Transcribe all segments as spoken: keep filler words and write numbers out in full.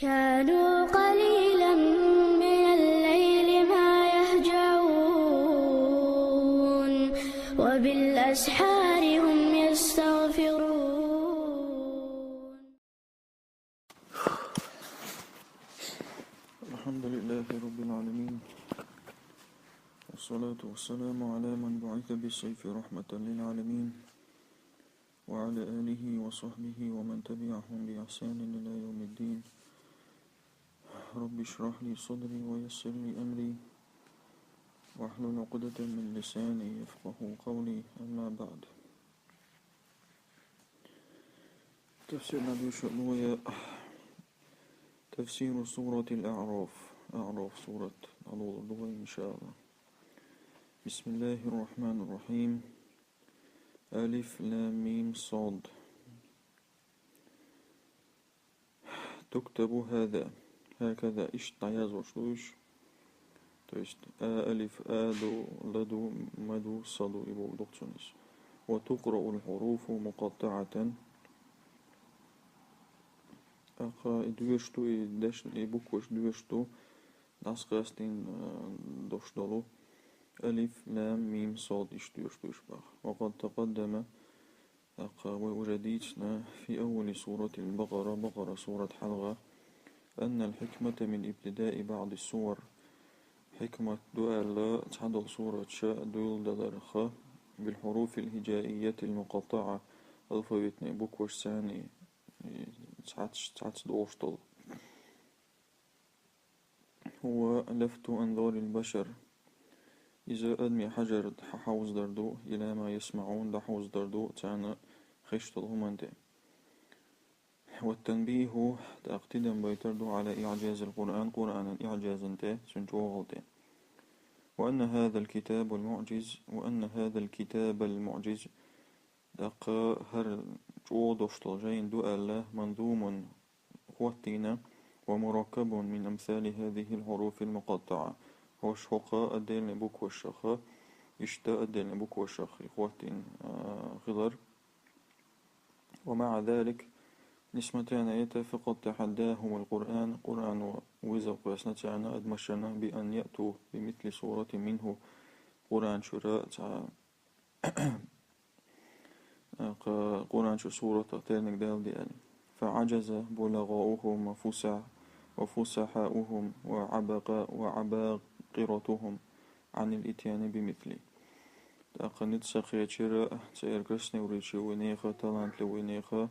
كانوا قليلا من الليل ما يهجعون، وبالأسحار هم يستغفرون. الحمد لله رب العالمين، والصلاة والسلام على من بعث بالسيف رحمة للعالمين، وعلى آله وصحبه ومن تبعهم بإحسان إلى يوم الدين. رب اشرح لي صدري ويسر لي أمري واحلل عقدة من لساني يفقه قولي. أما بعد. تفسير نبي شؤلوية، تفسير سورة الأعراف. أعراف سورة الأولى إن شاء الله. بسم الله الرحمن الرحيم. ألف لام ميم صاد. تكتب هذا هكذا، иштта дӀаязвеш ду уж. То есть, а алиф, а ду, ла ду, ма ду, са ду, и буква дукха цунна. وتقرأ الحروف مقطعة. ТӀаккха и доьшуш ду, и дешна, и букваш доьшуш ду, дӀасакъаьстина, а, дош долу. Алиф, лам, мим, сод, иштта доьшуш ду уж боху. وقد تقدم, тӀаккха вай уже дийцина, في أول سورة البقرة, Бакъара сурат хьалха, أن الحكمة من ابتداء بعض السور, хьикмат ду аьлла, цхьадолу сураташ дуьйладаларх, بالحروف الهجائية المقطعة, алфавитный буквашца, и цхьацца, цхьацца долуш долу. هو لفت أنظار البشر. Иза адамийн хьажар хьа-, хьовзадар ду, إلى ما يسمعون, дӀахьовзадар ду царна хезаш долу хӀуманна тӀе. والتنبيه, тӀаккха тидам байтар ду, على إعجاز القرآن, Къуръанан иӀжазана тӀе, цуьнан чӀогӀалла тӀе. وأن هذا الكتاب المعجز، وأن هذا الكتاب المعجز, тӀаккха хӀара чӀогӀа дош долу жайна ду аьлла, منظوم, хӀоттийна, ومركب من أمثال هذه الحروف المقطعة. ХӀорш хӀокху отдельный буквашах, иштта отдельный буквашах и хӀоттийна, а, хилар. ومع ذلك, несмотря на это, فقد تحداهم القرآن, Къуръано виза кхоьссина царна, адамашна, بأن يأتوا بمثل سورة منه, Къуръан чуьра цхьа Къа-, Къуръан чу суратах терниг далла де аьлла. فعجز بلغاؤهم وفصح-، وفصحاؤهم وعبق-، وعباقرتهم عن الإتيان بمثله. ТӀаккха ницкъ ца кхечира церан красноречивый неха, талантливый неха,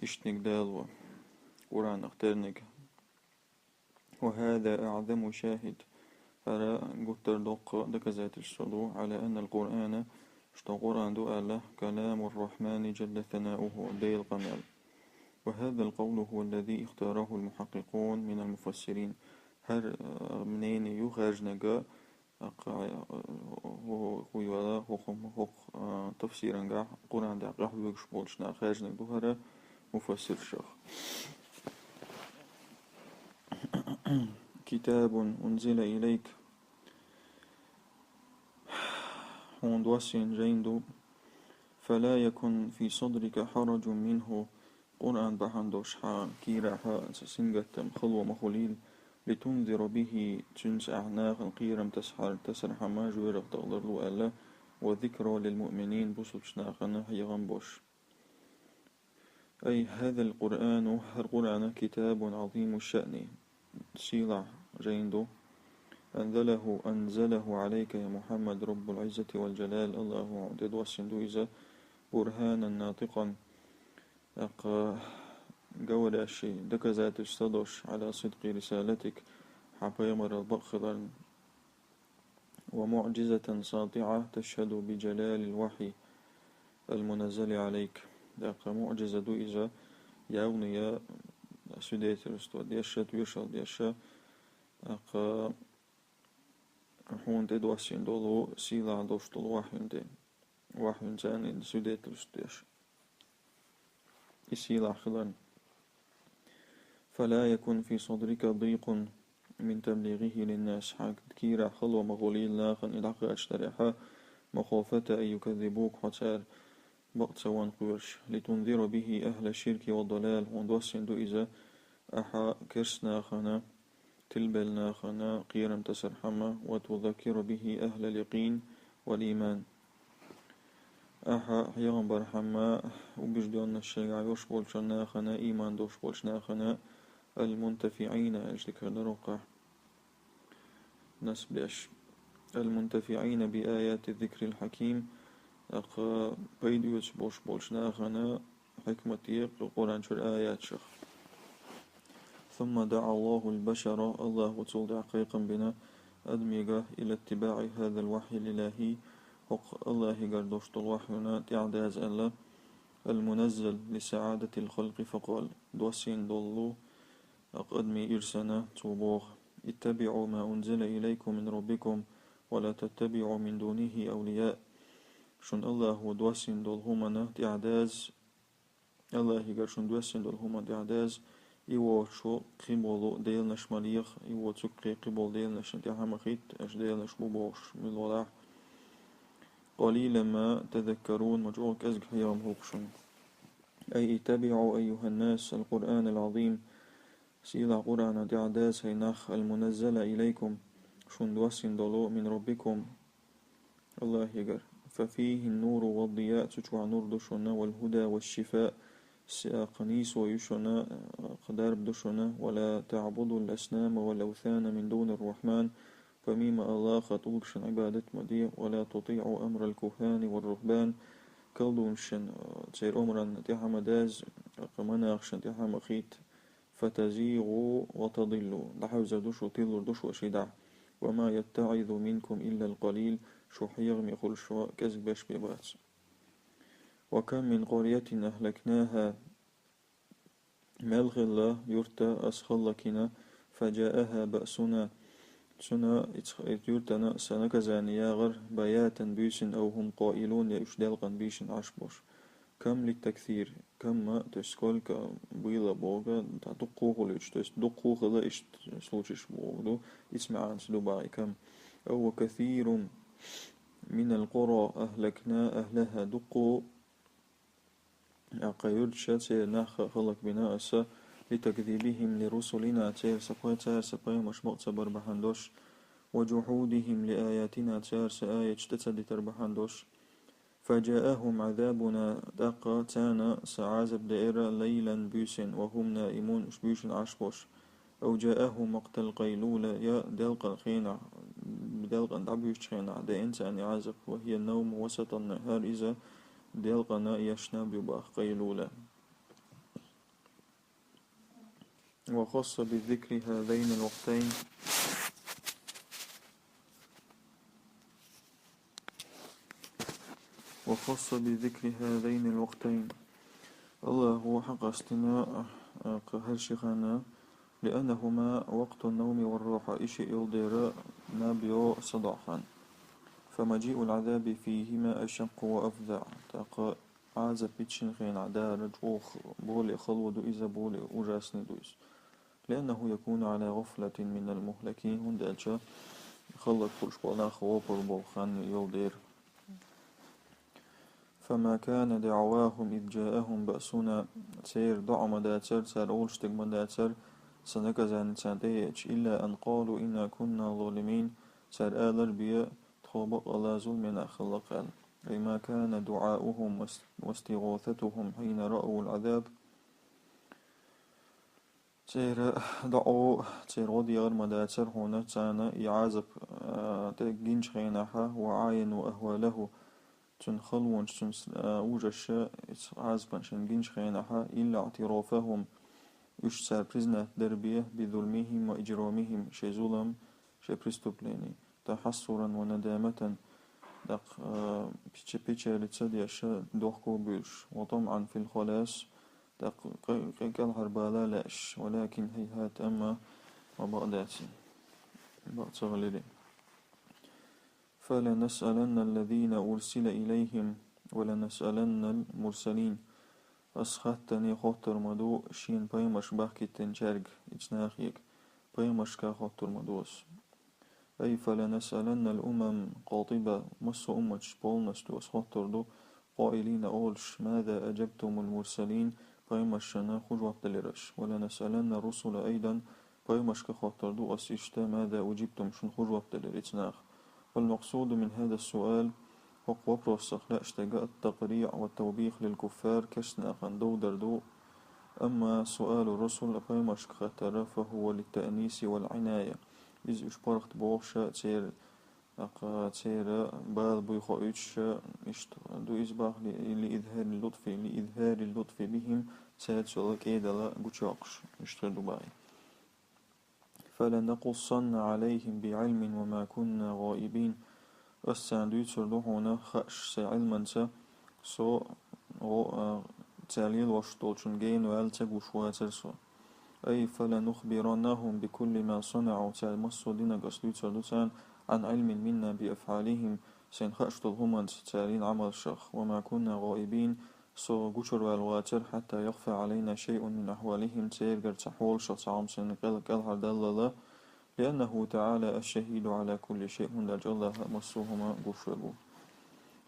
иштаниг далла Къуръанах терниг. وهذا أعظم شاهد, хӀара гуттар доккха доказательство ду, على أن القرآن, что Къуръан ду аьлла, كلام الرحمن جل ثناؤه, Делан къамел. وهذا القول هو الذي اختاره المحققون من المفسرين. ХӀара, а, мнение ю хаьржинарг, а, кху-, хӀу-, хӀу-, хӀу-, хӀокху, хӀокху, а, тафсирангахь, Къуръан тӀехь къахьоьгуш болчу наха хаьржинарг ду хӀара муфассиршах. كتاب أنزل إليك, хьуна доссийна жайна ду. فلا يكن في صدرك حرج منه, Къуръан бахьана долуш хьан кийрахь сингаттам, хало ма хуьлийла, لتنذر به, цуьнца ахь нахана кхерам тасахьар-, тасархьама жоьжахатех ларло аьлла, وذكرى للمؤمنين, бусалбачу нахана хьехам болуш. أي هذا القرآن, хӀара Къуръан, كتاب عظيم الشأن, сийлахь жайна ду. أنزله، أنزله عليك يا محمد رب العزة والجلال, АллахӀа хьуна тӀедоссийна ду иза, برهانا ناطقا, тӀаккха говорящий, доказательство долуш, على صدق رسالتك, хьан пайхамаралла бакъ хиларна. ومعجزة ساطعة تشهد بجلال الوحي المنزل عليك. ТӀаккха муӀжиза ду иза, явный свидетельство деш, тоьшалла деш, тӀаккха хьуна тӀедоссийна долу сийлахь долуш долу вахьйина тӀе, вахьйинца свидетельство деш. И сийлахь хиларна. فلا يكن في صدرك ضيق من تبليغه للناس, хьан кийрахь хало ма хуьлийла нахана и дӀакхачдарехьа, مخافة أن يكذبوك, хьо цара бакъ ца ван кхоьруш. لتنذر به أهل الشرك والضلال, хьуна доссийна ду иза ахьа керста нахана, тилбелла нахана кхерам тасар хӀама, وتذكر به أهل اليقين والإيمان. Ахьа хьехам бар хӀама убеждённость шайгахь йолуш болчу нахана, ийман долуш болчу нахана, المنتفعين, аьлча дика хир дара воккхахь. Насб деш. المنتفعين بآيات الذكر الحكيم, тӀаккха пайда оьцуш болуш болчу нахана хьикмате Къуръан чуьра аятех. ثم دعا الله البشر, Аллахо цул тӀаьхьа кхайкхам бина адамега, إلى اتباع هذا الوحي الإلهي, хӀокху Аллахьигара долуш долу вахьйуна тӀаьхьадаза аьлла, المنزل لسعادة الخلق فقال, доссийна долу, тӀаккха адамийн ирсана цо боху: اتبعوا ما أنزل إليكم من ربكم ولا تتبعوا من دونه أولياء. Шуна Аллахо доссийна долу хӀуманна тӀаьхьадаза, Аллахьигара шуна доссийна долу хӀуманна тӀаьхьадаза, и воцу кхин болу деланаш ма леха, и воцу кхин болу деланашна тӀаьхьа ма хӀитта, аша деланаш бу бохуш мила волахь. قليلا ما تذكرون, ма чӀогӀа кӀезиг хьехам хӀокху шуна. أي اتبعوا أيها الناس القرآن العظيم, сийлахь Къуръана тӀаьхьадаза, хӀай нах, المنزل إليكم, шуна доссийна долу, من ربكم, Аллахьигара. ففيه النور والضياء, цу чохь нур ду шуна, والهدى والشفاء, сакха нийсо ю шуна, кхин дарба ду шуна, ولا تعبدوا الأصنام والأوثان من دون الرحمن, помимо Аллаха тӀулгашна Ӏибадат ма де, ولا تطيعوا أمر الكهان والرهبان, колдунашна, церан омранна тӀаьхьа ма даза, кхин монахашна тӀаьхьа ма хӀитта, فتزيغوا وتضلوا, дӀахьевзар ду шу, тиллур ду шу ши дахь. وما يتعظ منكم إلا القليل, шу хьехаме хуьлуш кӀезиг беш бен бац. وكم من قرية أهلكناها, мел хилла юрт аса хӀаллакйина, فجاءها بأسنا, цунна, и ц-, и юьртана сан наказание яхара, بياتا, буьйсанна, أو هم قائلون, я уьш делкъана бийшина Ӏаш болуш. كم للتكثير, كم, то есть сколько было боху, дуккха хуьлуьйтуш, то есть дуккха хилла иштта случаеш боху ду, ицу маьӀнаш ду боху и كم. أو وكثير من القرى أهلكنا أهلها, дуккха, тӀаккха юьрташа церан нах хӀаллакбина аса, لتكذيبهم لرسلنا, церан сан пай-, цара сан пайхамарш бакъ ца бар бахьана долуш, وجحودهم لآياتنا, цара сан аяташ тӀе ца дитар бахьана долуш. فجاءهم عذابنا, тӀаккха царна сан Ӏазап деара, ليلا, буьйсанна, وهم نائمون, уьш буьйшина Ӏаш болуш. أو جاءهم وقت القيلولة, я делкъан хенахь, делкъана дӀабуьйсучу хенахь деана царна и Ӏазап, وهي النوم وسط النهار, иза делкъана еш наб ю боху, قيلولة. وخص بذكر هذين الوقتين وخص بذكر هذين الوقتين. Аллахо хьакъ къастийна, а, кху хӀара ши хан, لأنهما وقت النوم والراحة, и шиъ йолу дера наб йо, садоӀу хан. فمجيء العذاب فيهما أشق وأفظع. ТӀаккха Ӏазап итт шина хенахь дара чӀогӀа более хало ду иза, более ужасный ду иза. لأنه يكون على غفلة من المهلكين, хӀунда аьлча хӀаллакболуш болу нах вопар болу хан йолу дера. فما كان دعواهم إذ جاءهم بأسنا, церан доӀа ма дацара, цара олуш дерг ма дацара, сан наказание царна тӀееъча, إلا أن قالوا إنا كنا ظالمين, цара алар бен, тхо бакъалла зуламехь хилла-кх аьлла. أي ما كان دعاؤهم واس-، واستغاثتهم حين رأوا العذاب. Церан доӀа, церан гӀо дехар ма дацара хьуна царна и Ӏазап, а, тӀе гиначу хенахь, وعاينوا أهواله, цуьнан халонаш, цуьнан, а, ужаш, иза Ӏазапан шайна гиначу хенахь, إلا اعترافهم, уьш цара признать дар бен, بظلمهم وإجرامهم, шайн зулам, шайн преступление. تحسرا وندامة, тӀаккха, а, печа-, печалица деш, дохко буьйлуш, وطمعا في الخلاص, тӀаккха къе-, къе-, кӀелхьарбала лаьаш, ولكن هيهات, амма ма бакъ дац и, бакъ ца хилира и. فلنسألن الذين أرسل إليهم ولنسألن المرسلين. Ас хаттарна хоттур ма ду шена пайхамарш бахкийтинчаьрга, ицу нахега, пайхамаршка хоттур ма ду ас. أي فلنسألن الأمم قاطبة, массо а умматаш полностью ас хоттур ду, قائلين, олуш: ماذا أجبتم المرسلين, пайхамаршна хӀун жоп делира аша. «ولنسألن الرسل أيضا», пайхамаршка хоттур ду ас иштта, «ماذا أجبتم», шун хӀун жоп делира ицу наха. «والمقصود من هذا السؤال», хӀокху вопросах лаьаш дерг, «التقريع والتوبيخ للكفار», керстанахана дов дар ду. «أما سؤال الرسل», пайхамаршка хаттар, «فهو للتأنيس والعناية», иза уьш паргӀатбохуш, церан, тӀаккха церан бала буй хоуьйтуш, иштта ду иза боху, «لإظهار اللطف، لإظهار اللطف بهم», цаьрца йолу кӀедал гучуйоккхуш, иштта хир ду боху. «فلنقصن عليهم بعلم وما كنا غائبين». Ас царна дуьйцур ду хьуна хууш сайн Ӏилманца, со гӀо-, а, цара лелош долчун гена ваьлла ца гуш вацара со. «أي فلنخبرنهم بكل ما صنعوا», цара массо а динарг ас дуьйцур ду царна, «عن علم منا بأفعالهم», сайн хууш долу хӀуманца цара йина Ӏамалшах, «وما كنا غائبين», со гучур ваьлла вацара, «حتى يخفى علينا شيء من أحوالهم», церан цхьа хьолашах цхьа хӀума сайн кӀел-, кӀелхьардаллал, «لأنه تعالى الشهيد على كل شيء», хӀунда аьлча АллахӀ массо а хӀума гуш верг ву.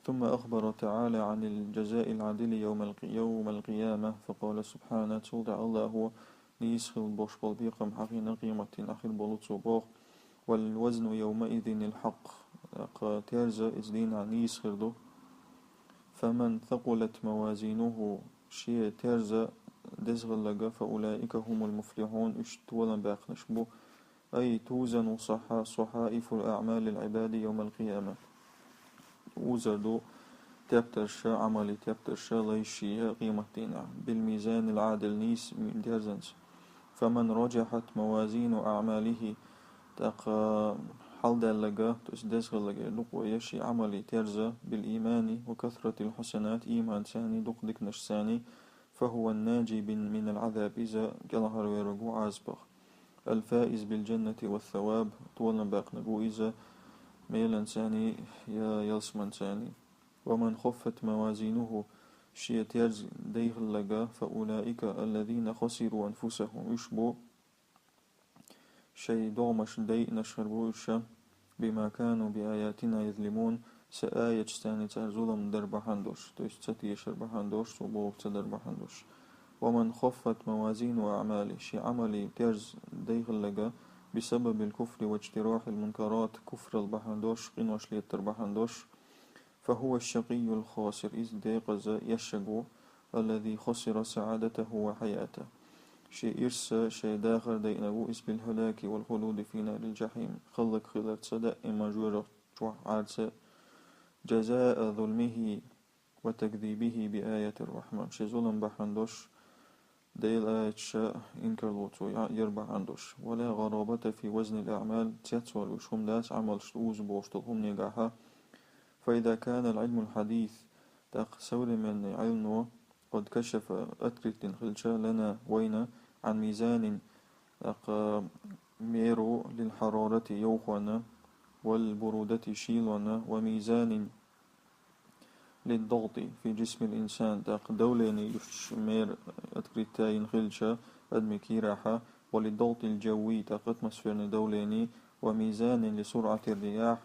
«ثم أخبر تعالى عن الجزاء العادل يوم الق-، يوم القيامة، فقال سبحانه», цул тӀаьхьа АллахӀа нийса хила болуш болу бекхам хьахийна къематдийнахь хир болу цо боху, «والوزن يومئذ الحق», тӀаккха терза иза дийнахь нийса хир ду. «فمن ثقلت موازينه», шен терза деза хилларг, «فأولئك هم المفلحون», уьш толам баьккхинарш бу. «أي توزن صح-، صحائف أعمال العباد يوم القيامة». Узур ду тептарш, Ӏамалан тептарш, лайш къематдийнахь, «بالميزان العادل», нийса ми-, терзанца. «فمن رجحت موازين أعماله», тӀаккха хьалдаьлларг, то есть деза хилларг дукха вай шен Ӏамалан терза, «بالإيمان وكثرة الحسنات», ийманцаний, дукха диканашцаний, «فهو الناجي من، من العذاب», иза кӀелхьарвер ву Ӏазапах. «الفائز بالجنة والثواب», толам баьккхинарг ву иза меланцаний я ялсаманцаний. «ومن خفت موازينه», шен терза дай хилларг, «فأولئك الذين خسروا أنفسهم», уьш бу шайн догӀмаш дайинарш хир бу уьш, «بما كانوا بآياتنا يظلمون», сан аяташцаний цара зулам дар бахьана долуш, то есть ца тешар бахьана долуш, цо бохург ца дар бахьана долуш. «ومن خفت موازين أعماله», шен Ӏамалан терза дай хилларг, «بسبب الكفر واجتراح المنكرات», куфрал бахьана долуш, къинош леттар бахьана долуш, «فهو الشقي الخاسر», иза декъаза ешшаг ву, «الذي خسر سعادته وحياته», шен ирс, шайн дахар дайинарг ву иза, «بالهلاك والخلود في نار الجحيم», хӀаллакьхиларца, даима жоьжахати чохь Ӏарца, «جزاء ظلمه وتكذيبه بآيات الرحمن», шен зулам бахьана долуш, Делан аяташ инкарло цо я-, яр бахьана долуш. «ولا غرابة في وزن الأعمال», цецвалуш хӀума дац Ӏамалш узу бохуш долу хӀуманегахьа. «فإذا كان العلم الحديث», тӀаккха современный Ӏилмо, «قد كشف», открыть дина хилча, «لنا», вайна, «عن ميزان», тӀаккха мер ву, «للحرارة», йовхонна, «والبرودة», шийлонна, «وميزان للضغط في جسم الإنسان», тӀаккха давление юьхьчу мер открыть йина хилча адамийн кийрахьа, «وللضغط الجوي», тӀаккха атмосферный давление, «وميزان لسرعة الرياح»,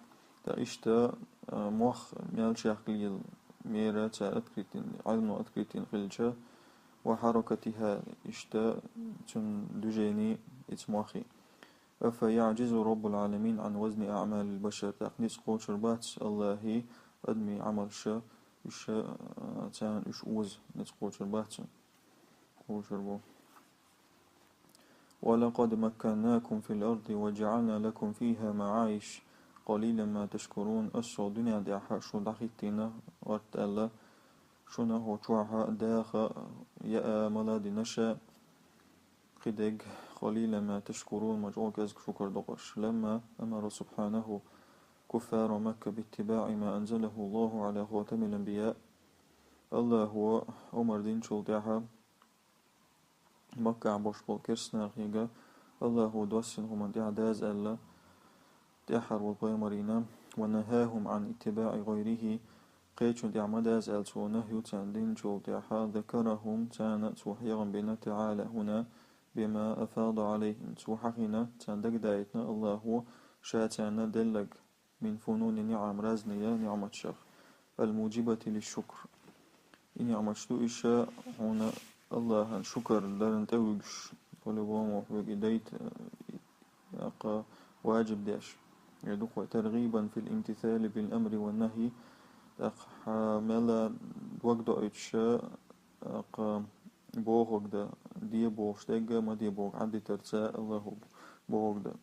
тӀаккха иштта, а, мох мел чехкалийла мер цара открыть йина, Ӏилмо открыть йина хилча, «وحركتها», иштта цуьнан движение ица мохи. «أفيعجز رب العالمين عن وزن أعمال البشر», тӀаккха ницкъ кхочур бац АллахӀа адамийн Ӏамалш, уьш, а, царна уьш оза, ницкъ кхочур бац цунна. Кхочур бу. «ولقد مكناكم في الأرض وجعلنا لكم فيها معايش قليلا ما تشكرون». Ас шух дуьнен тӀехь шу дӀахӀиттийна, гӀарт аьлла, шуна хӀокху чохь даха, яа, мала дина ша, кхидерг, «قليلا ما تشكرون», ма чӀогӀа кӀезиг шукар доккхуш. «لما أمر سبحانه كفار مكة باتباع ما أنزله الله على خاتم الأنبياء». АллахӀа омар динчул тӀаьхьа Маккахь болуш болу керстанахега АллахӀа доссина хӀуманна тӀехь даза аьлла, тӀаьххьара волу пайхамарина, «ونهاهم عن اتباع غيره», кхечун тӀехь ма даза аьлла цо нахью царна динчул тӀаьхьа, «ذكرهم», царна цо хьехам бина, «تعالى هنا بما أفاض عليهم», цо хьахийна, царна дагадаийтина АллахӀа ша царна деллаг, «من فنون النعم», разные ниӀматех, «الموجبة للشكر». И ниӀматаш ду иша хьуна Аллахӏан шукар даран тӏе вуьгуш, по-любому вуьгу и дайта, э, якъа ваджиб деш. Э, дукха, ترغيبا في الامتثال بالأمر والنهي, тӏаккха мел дог доуьйтуш, якъа бохург дан, де бохуш дерг а, ма де бохург Ӏадитарца Аллахӏо бохург дан.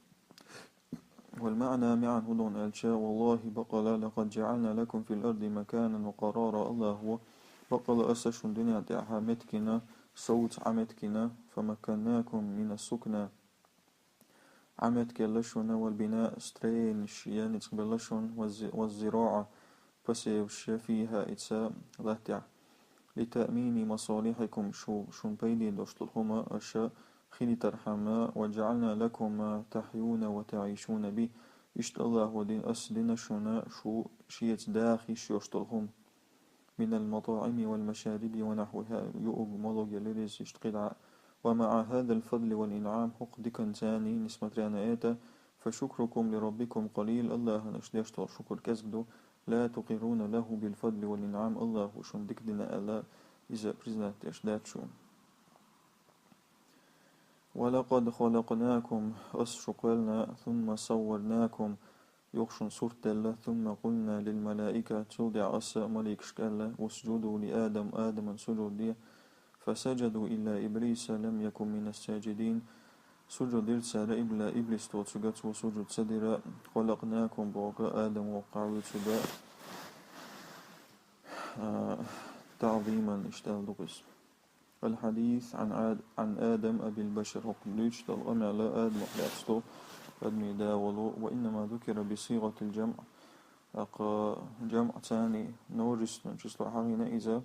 والمعنى, маьӀна хӀун ду аьлча: والله, бакъ ала, لقد جعلنا لكم في الأرض مكانا وقرارا, Аллахӏо, бакъ ала, аса шуна дунен тӀехь меттиг йина, совца Ӏа меттиг йина, فمكناكم من السكنى, Ӏа меттиг елла шуна, والبناء, строенеш, яьннарг белла шуна, والز-, والزراعة, посеваш, فيها, и цу латтехь. لتأمين مصالحكم, шу, шун пайде долуш долу хӀума аша хилийтархьама, وجعلنا لكم ما تحيون وتعيشون به, иштта Аллахӏо дина, аса дина шуна шу шеца даха йиш йолуш долу хӀума. من المطاعم والمشارب ونحوها, юург, молург елира иза, иштта кхидӀа. ومع هذا الفضل والإنعام, хӀокху диканца, несмотря на это, فشكركم لربكم قليل, Аллахӏана аша деш долу шукур кӀезиг ду, لا تقرون له بالفضل والإنعام, Аллахӏо шуна дика дина аьлла, иза признать деш дац шу. ولقد خلقناكم, аса шу кхоьллина, ثم صورناكم, юха шуна сурт делла, ثم قلنا للملائكة, цул тӀаьхьа аса маликашка аьлла, اسجدوا لآدم, Адаман сужуд де, فسجدوا إلا إبليس لم يكن من الساجدين, сужуд дира цара, ибла-, иблис доцург, цо сужуд ца дира, خلقناكم бохург Адам воккхахь вуьйцург, а, تعظيما, иштта аьлла ду иза. الحديث عن آد-, عن آدم أبي البشر, хӀокху дуьйцуш долу къамел Адамах лаьцна ду, адамийн да волу, وإنما ذكر بصيغة الجمع, тӀаккха جمع ثاني, множественное число хьахийна иза,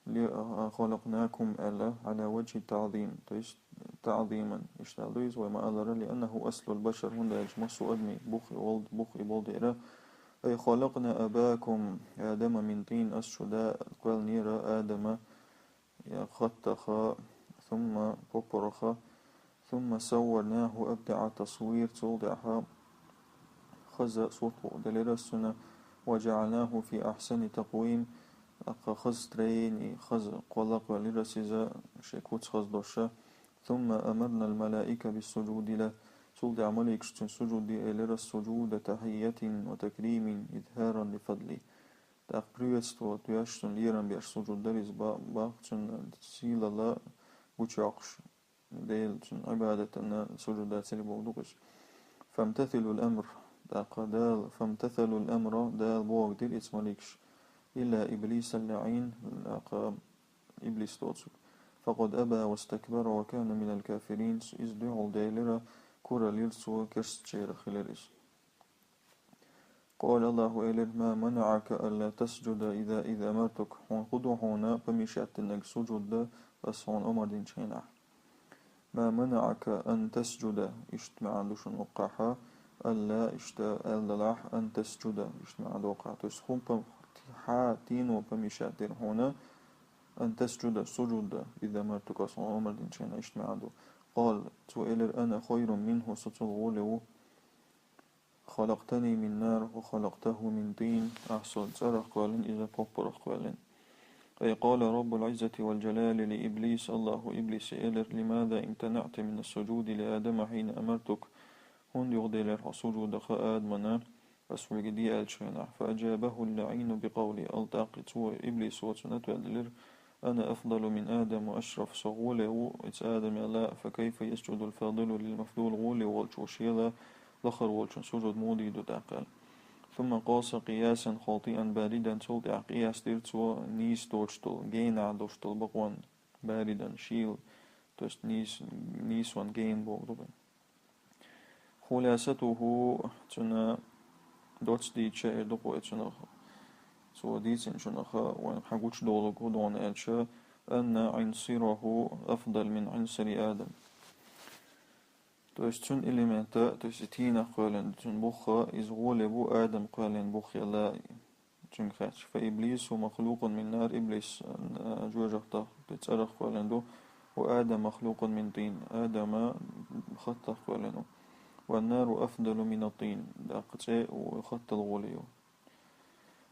لخلقناكم аьлла, على وجه التعظيم, то есть تعظيما, иштта аьлла ду иза, вай ма-аллара, لأنه أصل البشر, хӀунда аьлча массо а адамийн бух и болу, бух и болу дера. أي خلقنا أباكم آدم من طين, аса шу да кхоьллинера Адама, я хаттаха, ثم поппараха, ثم صورناه أبدع التصوير, цул тӀаьхьа хаза сурт букъ делира аса цунна, وجعلناه في أحسن تقويم, тӀаккха хаза строение, хаза кхолла кхоьллира аса иза, шен куц хаза долуш. ثم أمرنا الملائكة بالسجود له, цул тӀаьхьа маликашка цунна сужуд де элира аса, سجود تحية وتكريم إظهارا لفضله. ТӀаккха приветствовать деш, цунна лерам беш сужуд дара иза, ба-, баккха цунна сийлалла гучуйоккхуш, Дела цунна Ӏибадатана сужуд дацара бохург ду иза. فامتثلوا الأمر, тӀаккха Дала, فامتثلوا الأمر, Дала бохург дира иза маликаш, إلا إبليس اللعين, тӀаккха иблис доцург, فقد أبى واستكبر وكان من الكافرين, иза дуьхьал делира, куралла йира цо, керстачарах хилира иза. قال, Аллахӏо элира: ما منعك ألا تسجد إذا، إذ أمرتك, хьуна хӀун ду хьуна помешать динарг сужуд дан аса хьуна омар динчу хенахь? ما منعك أن تسجد, иштта маьӀна ду шуна хӀокхахь, ألا, иштта аьлла делахь, أن تسجد, иштта маьӀна ду хӀокхахь. То есть хӀун пом-, хьан тено помешать дира хьуна, أن تسجد, сужуд дан, إذ أمرتك, аса хьуна омар динчу хенахь, иштта маьӀна ду. قال, цо элира: أنا خير منه, со цул гӀоле ву. خلقتني من نار وخلقته من طين, ахь со цӀарах кхоьллина, иза поппарах кхоьллина. أي قال رب العزة والجلال لإبليس, Аллахӏо иблисе элира: لماذا امتنعت من السجود لآدم حين أمرتك? ХӀунда юхаделира хьо сужуд дан Адамана, аса хьоьга де аьллачу хенахь? فأجابه اللعين بقوله, ал тӀаккха цо, иблисо, цунна ответ делира: أنا أفضل من آدم وأشرف, со гӀоле ву иза Адамел, فكيف يسجد الفاضل للمفضول, гӀоле волчо шел лахара волчун сужуд муха дийр ду тӀаккха аьлла. ثم قاس قياسا خاطئا باردا, цул тӀаьхьа къияс дира цо нийса доцуш долу, генахь долуш долу бакъонна, باردا, шийла, то есть нийс-, нийсонна гена бохург ду. خلاصته, цуьнан доцца дийцича, эр ду-кх вай цунах, цо дийцинчунах вайна хьагучудолург хӀун ду аьлча: أن عنصره أفضل من عنصر آدم. То есть цуьнан элемента, то есть и тийнах кхоьллина, цуьнан бух, иза гӀоле бу Адам кхоьллина буххьал, цуьнга хаьттича. فإبليس مخلوق من نار, иблис, а, жоьжахатех, цӀарах кхоьллина ду, وآدم مخلوق من طين, Адам хаттах кхоьллина ву. والنار أفضل من الطين, тӀаккха цӀе хаттал гӀоле ю.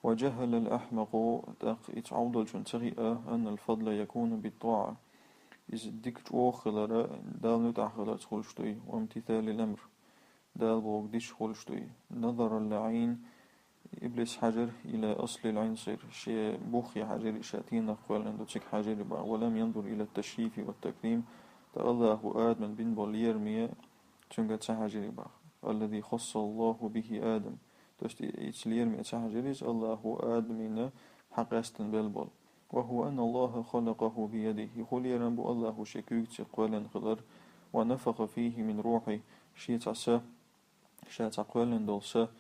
وجهل الأحمق, тӀаккха иза Ӏовдалчунна ца хиъна, أن الفضل يكون بالطاعة, Иза дика чӀоагӀа хилар, Далла муьтӀахь хиларца хуьлуш дуй, وامتثال الأمر, Дала бохург деш хуьлуш дуй. نظر اللعين, иблис хьажар, إلى أصل العنصر, шен бухе хьажар, ша тенах кхоьллина ду, цига хьажар бах, ولم ينظر إلى التشريف والتكريم, ткъа Аллахо Адамна бина болу лераме цуьнга ца хьажар бах, الذي خص الله به آدم, то есть и-, иза лераме ца хьажар иза, Аллахо Адамна хьакъастина белла болу. وهو أن الله خلقه بيده, и хӀун лерам бу Аллахо шен куьйгаца кхоьллина хилар, ونفخ فيه من روحه, шен цхьа са, ша цхьа кхоьллина долу са,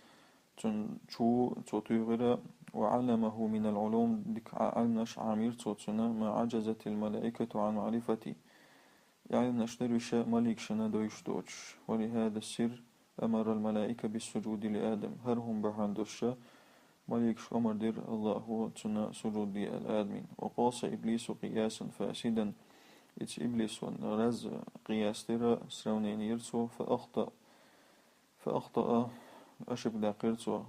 цунна чу цо туьйхира, وعلمه من العلوم, дика Ӏа-, Ӏилманаш Ӏамийра цо цунна, ما عجزت الملائكة عن معرفته, Ӏилманаш дара уьш маликашна дойуш доцуш. ولهذا السر أمر الملائكة بالسجود لآدم. ХӀара хӀума бахьана долуш маликашка омра дира Аллахо цунна сужуд де аьлла Адамна. وقاس إبليس قياسا فاسدا. Иза иблисо раза къияс дира, сравнение йира цо, فأخطأ, فأخطأ, ошибка даьккхира цо.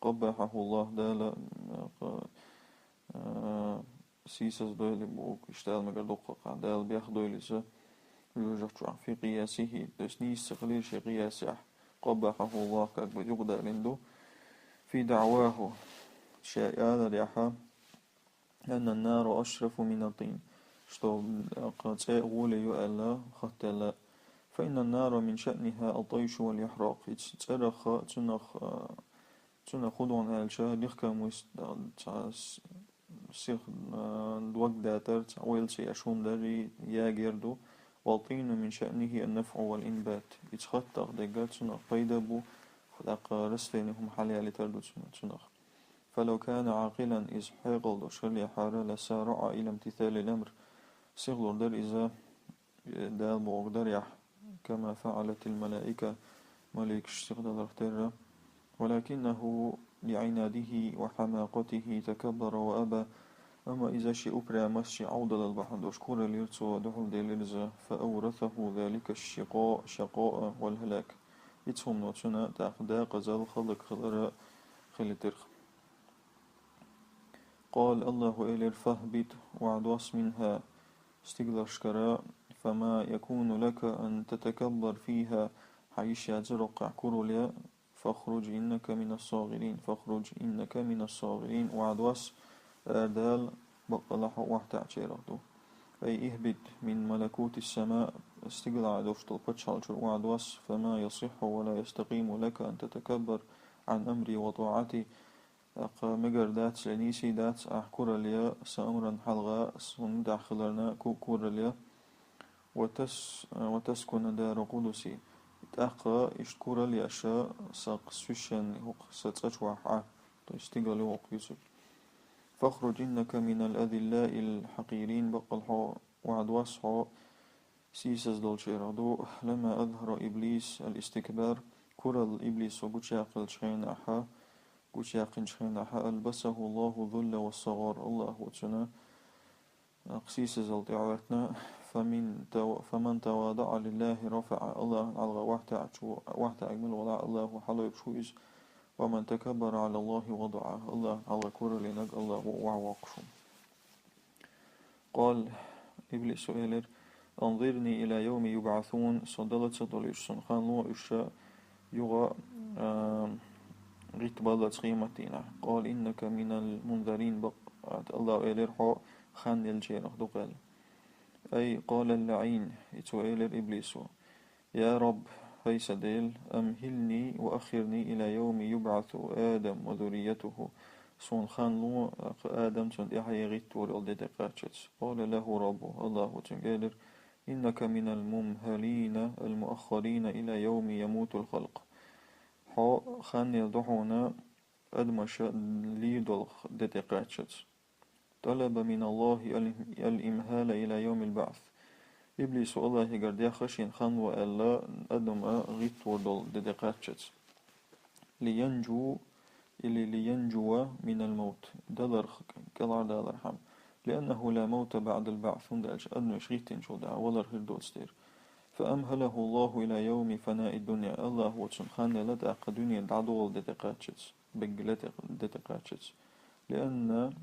قبحه الله, Дала, а, а, сийсаздойла боху, иштта ала мегар ду-кх, Дала бехдойла иза, жоьжахати чохь, في قياسه, то есть нийса ца хилира шен къиясехь, قبحه الله, как бы юкъадалийна ду, في دعواه, шен аларехь, أن النار أشرف من الطين, что, а, цӀе гӀоле ю аьлла, хаттаьлла. فإن النار من شأنها الطيش والإحراق. Иза цӀерах, цунах, а, цунах хӀун ду аьлча, лихкам вуьсу, цхьа с-, сих, а, дог датар, цхьа ойла ца еш хӀума дарий, ягар ду. والطين من شأنه النفع والإنبات. Иза хаттах дегга цунах пайда бу, тӀаккха растение хӀума хьалаялийтар ду цунах. فلو كان عاقلا, иза хьекъал долуш хиллехьара, لسارع إلى امتثال الأمر, сихлур дара иза, э, Дала бохург дарехь, كما فعلت الملائكة, маликаш сихдаларх терра. ولكنه لعناده وحماقته تكبر وأبى, амма иза шен упрямость, шен Ӏовдалалла бахьана долуш кураллера цо, дуьхьал делира иза, فأورثه ذلك الشقاء، الشقاء والهلاك. Иза хӀума цунна тӀаккха декъазалла хӀаллакьхилар хилийтира. قال, Аллахо элира: فاهبط, охьадосса, منها, стигалшкара, فما يكون لك أن تتكبر فيها, хьан йиш яцара хӀокхахь куралла ян, فاخرج إنك من الصاغرين، فاخرج إنك من الصاغرين, охьадосса, арадала, баккъалла хьо охьатаьӀначарах ду. أي اهبط من ملكوت السماء, стигалахь долуш долу пачхьалкхера охьадосса, فما يصح ولا يستقيم لك أن تتكبر عن أمري وطاعتي, тӀаккха мегар дац, я нийса дац ахь куралла ян сан амран хьалха, суна тӀехь хиларна ку-, куралла ян. وتس-, وتسكن دار قدسي. ТӀаккха иштта куралла еш сан священный хӀокху сан цӀа чохь Ӏа, то есть стигала ю хӀокху юьсур. فاخرج إنك من الأذلاء الحقيرين, баккъалла хьо охьадосса, хьо сийсаз долчарах ду. لما أظهر إبليس الاستكبار, куралла иблисо гучуяьккхинчу хенахь, гучуяьккхинчу хенахь, ألبسه الله الذل والصغار, Аллахо цунна, а, сийсазалла тӀехӀоьттина. فمن تو-, فمن تواضع لله رفعه, Аллахьан хьалха охьатаьӀча, охьатаьӀча мила валахь, Аллахо хьалайбеш ву иза. ومن تكبر على الله وضعه, Аллахьан хьалха кураллинарг Аллахо охьавоккхуш ву. قال, иблисо элира: أنظرني إلى يوم يبعثون, со дала ца долуьйтуш суна хан ло уьш юха, а, гӀиттабаллалц къематдийнахь. قال إنك من المنظرين, бакъ-, Аллахо элира: хьо хан еллачарах ду-кх аьлла. أي قال اللعين, и цо элира иблисо: يا رب, хӀай сан Дела, أمهلني وأخرني إلى يوم يبعث آدم وذريته, суна хан ло, Адам, цунна тӀаьхье гӀиттор йолу де тӀекхаччалц. قال له ربه, Аллахо цуьнга элира: إنك من الممهلين المؤخرين إلى يوم يموت الخلق. Хьо хан елла ду хьуна адамаша лийр долу де тӀекхаччалц. طلب من الله الإمهال إلى يوم البعث. Иблисо Аллахьегара дехна шена хан ло аьлла, адам гӀиттор долу де тӀекхаччалц. لينجو или لينجو من الموت, даларх кӀелхьардалархьама. لأنه لا موت بعد البعث, хӀунда аьлча адамаш гӀиттинчул тӀаьхьа валар хир доцу дера. فأمهله الله إلى يوم فناء الدنيا. Аллахо цунна хан елла тӀаккха дуьне дӀадолу де тӀекхаччалц, беггала де тӀекхаччалц. لأن,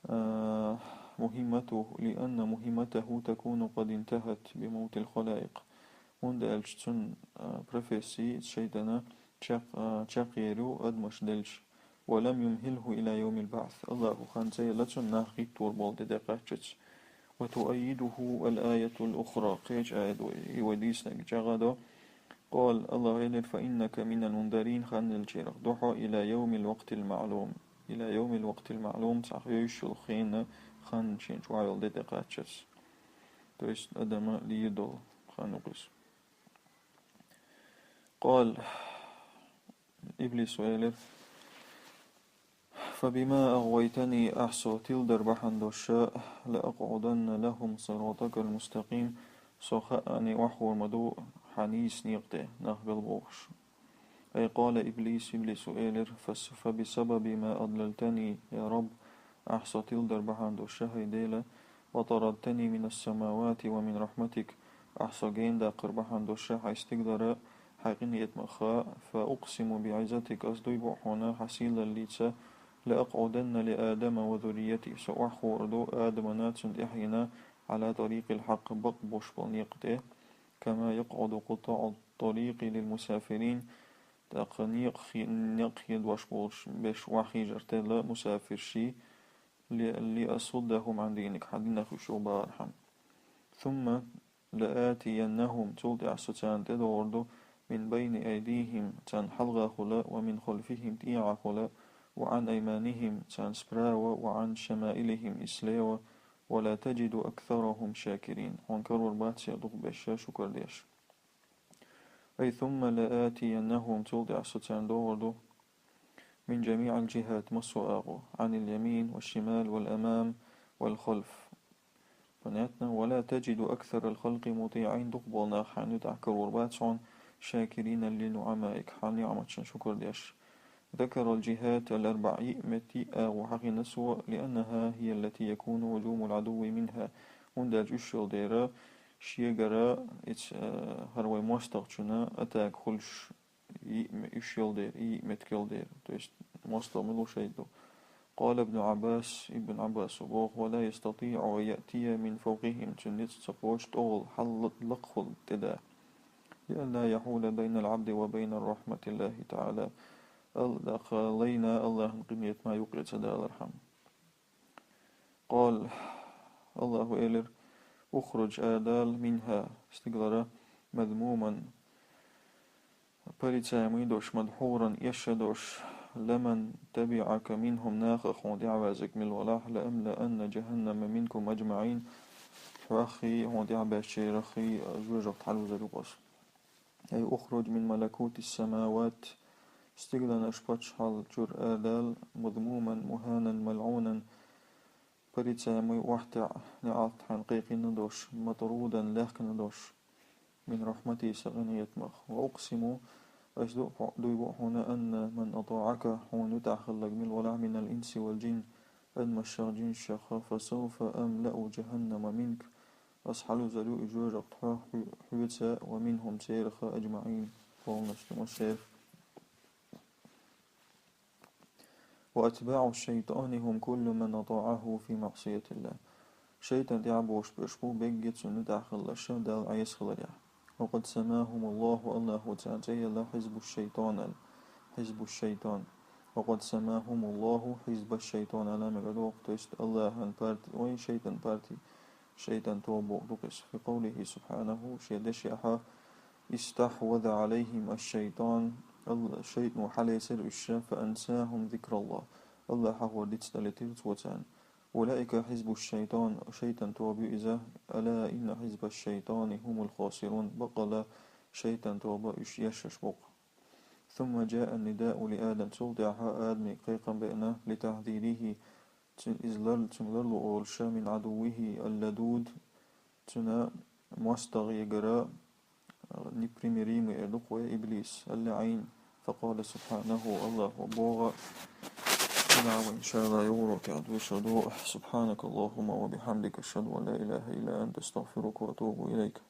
а, مهمته، لأن مهمته تكون قد انتهت بموت الخلائق. ХӀунда аьлча цун, а, профессия, шайтӀана чакх-, а, чакхъяр ю адамаш делча. ولم يمهله إلى يوم البعث. АллахӀа хан ца елла цунна нах гӀиттор болу де тӀекхаччалц. وتؤيده الآية الأخرى. Кхеча аят вай, и вай дийцинарг чӀагӀдо. قال, АллахӀа элира: فإنك من المنذرين, хан деллачарех ду хьо, إلى يوم الوقت المعلوم. إلى يوم الوقت المعلوم, цхьа йовзаш йолу хенан хан шена чӀогӀа йолу де тӀекхаччалц. То есть, адама лийр долу хан ю-кх иза. قال, Иблисо элира: فبما أغويتني, ахь со тиладар бахьана долуш, لأقعدن لهم صراطك المستقيم, со хаъанна охьахуур ма ду хьан нийса некъа тӀе нах галбохуш. أي قال إبليس, Иблисо элира: فس-, فبسبب ما أضللتني يا رب, ахь со тиладар бахьана долуш, хӀай Дела, وطردتني من السماوات ومن رحمتك, ахь со генадаккхар бахьана долуш, хьайн стигалара, хьайн къинхетамах, فأقسم بعزتك, ас дуй бу хьуна хьан сийлаллица, لأقعدن لآدم وذريته, со охьахуур ду Адамана, цунна тӀаьхьенна, على طريق الحق, бакъ болуш болу некъа тӀе, كما يقعد قطاع الطريق للمسافرين, тӀаккха некъ хи-, некъ хедош болуш берш охьахийжар тела мусафирший, لي-, لأصدهم عن دينك, хьан динах уьш чӀогӀа бахархьама. ثم لآتينهم, цул тӀаьхьа со царна тӀедогӀур ду, من بين أيديهم, царна хьалхахула, ومن خلفهم, тӀехьахула, وعن أيمانهم, царна справа, وعن شمائلهم, и слева, ولا تجد أكثرهم شاكرين, хьуна карор бац церан дукхахберш шукар деш. أي ثم لآتينهم, цул тӀаьхьа со царна догӀур ду, من جميع الجهات, массо а агӀор, عن اليمين والشمال والأمام والخلف. Понятно? ولا تجد أكثر الخلق مطيعين, дукхахболу нах хьайна юкъахь карор бац хьуна, شاكرين لنعمائك, хьан ниӀматашна шукар деш. ذكر الجهات الأربع, йиъ меттиг, йиъ агӀор хьахийна цо, لأنها هي التي يكون هجوم العدو منها, хӀунда аьлча уьш йолу дера, шегара, иза, э, хӀара вайн мостагӀчунна атака хуьлуш, йиъ ме-, уьш йолу дера, и йиъ меттиг йолу дера. То есть мостагӀа мила ву, шайтӀа ду. قال ابن عباس, Ибн Ӏаббаса боху: ولا يستطيع أن يأتي من فوقهم, цуьнан ницкъ ца кхочу тӀехула хьалла-, лакхахула тӀеда. لئلا يحول بين العبد وبين رحمة الله تعالى. Ал-, тӀаккха лайна АллахӀан къинхетаман юккъе ца далархьама. قال, АллахӀа элира: اخرج, арадала, منها, стигалара, مذموما, порицаемый долуш, مدحورا, эшшадолуш, لمن تبعك منهم, нахах хьуна тӀаьхьаваьззарг мила валахь, لأملأن جهنم منكم أجمعين, хьоьххий, хьуна тӀаьхьабаьхначараххий жоьжахати хьалузур ю-кх ас. أي اخرج من ملكوت السماوات, стигланаш паччахьалла чуьра арадала, مذموما مهانا ملعونا, порицаемый, охьатаьӀа, неӀалт хьайна кхайкхийна долуш, مطرودا, лаьхкина долуш, من رحمتي, сан къинхетамах. وأقسم, ас ду-, дуй бу хьуна, أن من أطاعك, хьуна юкъахь хилларг мила валахь, من الإنس والجن, адамашшах, жинашшах, فسوف أملأ جهنم منك, ас хьалузур ю и жоьжахати хьо-, хьоьца, ومنهم, царах, أجمعين, полностью массерах. وأتباع الشيطان هم كل من أطاعه في معصية الله. ШайтӀанна тӀаьхьаболуш берш бу берриге цунна юкъахь хилларш, Далла Ӏеса хиларехь. وقد سماهم الله, АллахӀа царна цӀе елла, حزب الشيطان аьлла. حزب الشيطان. وقد سماهم الله حزب الشيطان аьлла мегар ду, то есть АллахӀан парти, ой, шайтӀан парти, шайтӀан тоба бохург ду-кх иза. في قوله سبحانه, шен дешехь: استحوذ عليهم الشيطان, Алла-, шайтӀано хьалецира уьш, فأنساهم ذكر الله, АллахӀан хьахор дицдалийтира цо царна. أولئك حزب الشيطان, шайтӀан тоба ю иза, ألا إن حزب الشيطان هم الخاسرون, баккъала шайтӀан тоба уьш эшшаш бу-кх. ثم جاء النداء لآدم, цул тӀаьхьа Адаме кхайкхам беана, لتحذيره, цуьнан иза лар-, цуьнга ларло олуш, من عدوه اللدود, цуьнан мостагӀегара, непримиримый эр ду-кх вай, Иблис, اللعين. فقال سبحانه, АллахӀа боху, нагахь вай, إن شاء الله, юха урокехь дешар ду: سبحانك اللهم وبحمدك، أشهد أن لا إله إلا أنت، أستغفرك وأتوب إليك.